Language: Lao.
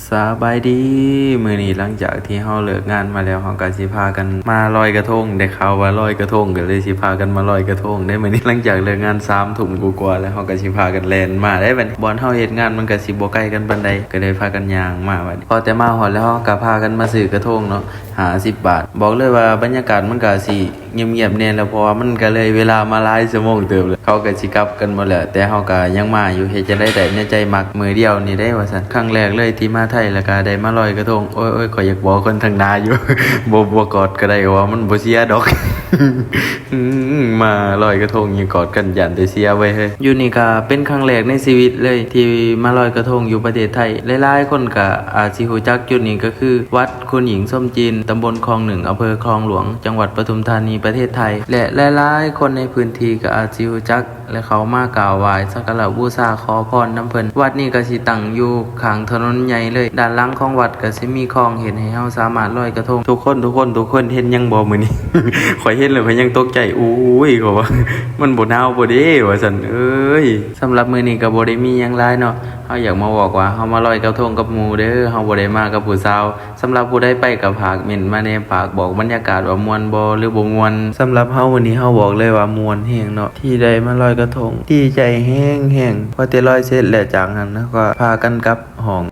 ສະບາຍດີ ມື້ນີ້ຫຼັງຈາກທີ່ເຮົາເລີກງານມາແລ້ວ ເຮົາກໍຊິພາກັນມາລອຍກະທົງ. ໄດ້ຂ່າວວ່າລອຍກະທົງ ກໍເລີຍຊິພາກັນມາລອຍກະທົງເດ້ມື້ນີ້. ຫຼັງຈາກເລີກງານສາມທຸ່ມກວ່າໆແລ້ວ ເຮົາກໍຊິພາກັນແລ່ນມາໄດ້ບັດນີ້. ບ່ອນເຮົາເຮັດງານມັນກໍຊິບໍ່ໄກກັນປານໃດ ກໍເລີຍພາກັນຍ່າງມາບັດນີ້. ພໍແຕ່ມາຮອດແລ້ວ ເຮົາກໍພາກັນມາຊື້ກະທົງເນາະ ຫ້າສິບບາດ. ບອກເລີຍວ່າບັນຍາກາດມັນກໍຊິ ງຽບໆແດ່ແຫຼະ ເພາະວ່າມັນກໍເລີຍເວລາມາຫຼາຍຊົ່ວໂມງເຕີບແລ້ວ ເຂົາກໍຊິກັບກັນໝົດແລ້ວ ແຕ່ເຮົາກໍຍັງມາຢູ່. ເຮັດຈັ່ງໃດໄດ້ ໃນໃຈມັກ ມື້ດຽວນີ້ເດ້ວ່າຊັ້ນ. ຄັ້ງແລກເລີຍທີ່ມາໄທ ແລ້ວກໍໄດ້ມາລອຍກະທົງ. ໂອ້ຍໆ ຂ້ອຍຢາກບອກຄົນທາງໜ້າຢູ່ ບໍ່ ບໍ່ກອດກໍໄດ້ ເພາະວ່າມັນບໍ່ເສຍດອກ. ອືມ ມາລອຍກະທົງຢ່າກອດກັນ ຢ້ານແຕ່ເສຍເວີຍເຮີຍ. ຢູ່ນີ້ກໍເປັນຄັ້ງແລກໃນຊີວິດເລີຍທີ່ມາລອຍກະທົງຢູ່ປະເທດໄທ. ຫຼາຍໆຄົນກໍອາດຊິຮູ້ຈັກຈຸດນີ້ ກໍຄືວັດ ຄຸນຍິງສົມຈີນ ຕຳບົນຄອງໜຶ່ງ ອຳເພີຄອງຫຼວງ ຈັງຫວັດປະທຸມທານີ ປະເທດໄທ ແລະ ຫຼາຍໆຄົນໃນພື້ນທີ່ກໍອາດຊິຮູ້ຈັກ ແລະ ເຂົ້າມາກາບໄຫວ້ສັກກາລະບູຊາຂໍພອນນຳເພິ່ນ. ວັດນີ້ກໍຊິຕັ້ງຢູ່ຂ້າງຖະໜົນໃຫຍ່ເລີຍ. ດ້ານຫຼັງຂອງວັດກໍຊິມີຄອງ ເຮັດໃຫ້ເຮົາສາມາດລອຍກະທົງ. ທຸກຄົນ ທຸກຄົນ ທຸກຄົນເຫັນຫຍັງບໍ່ມື້ນີ້? ຂ້ອຍເຫັນແລ້ວຂ້ອຍຍັງຕົກໃຈ. ໂອ້ຍ ເຂົາວ່າ ມັນບໍ່ໜາວບໍ່ເດ້ ວ່າຊັ້ນເອີຍ. ສຳລັບມື້ນີ້ກໍບໍ່ໄດ້ມີຫຍັງຫຼາຍເນາະ ເຮົາຢາກມາບອກວ່າເຮົາມາລອຍກະທົງກັບໝູ່ເດີ ເຮົາບໍ່ໄດ້ມາກັບຜູ້ສາວ. ສຳລັບຜູ້ໃດໄປກໍຝາກເມັ້ນມາແດ່ ຝາກບອກບັນຍາກາດວ່າມ່ວນບໍ່ ຫຼືບໍ່ມ່ວນ. ສຳລັບເຮົາມື້ນີ້ ເຮົາບອກເລີຍວ່າມ່ວນແຮງເນາະ ທີ່ໄດ້ມາລອຍກະທົງ. ດີໃຈແຮງໆ ພໍແຕ່ລອຍເສັດແລ້ວ ຈາກນັ້ນເຮົາກໍພາກັນກັບຫ້ອງ.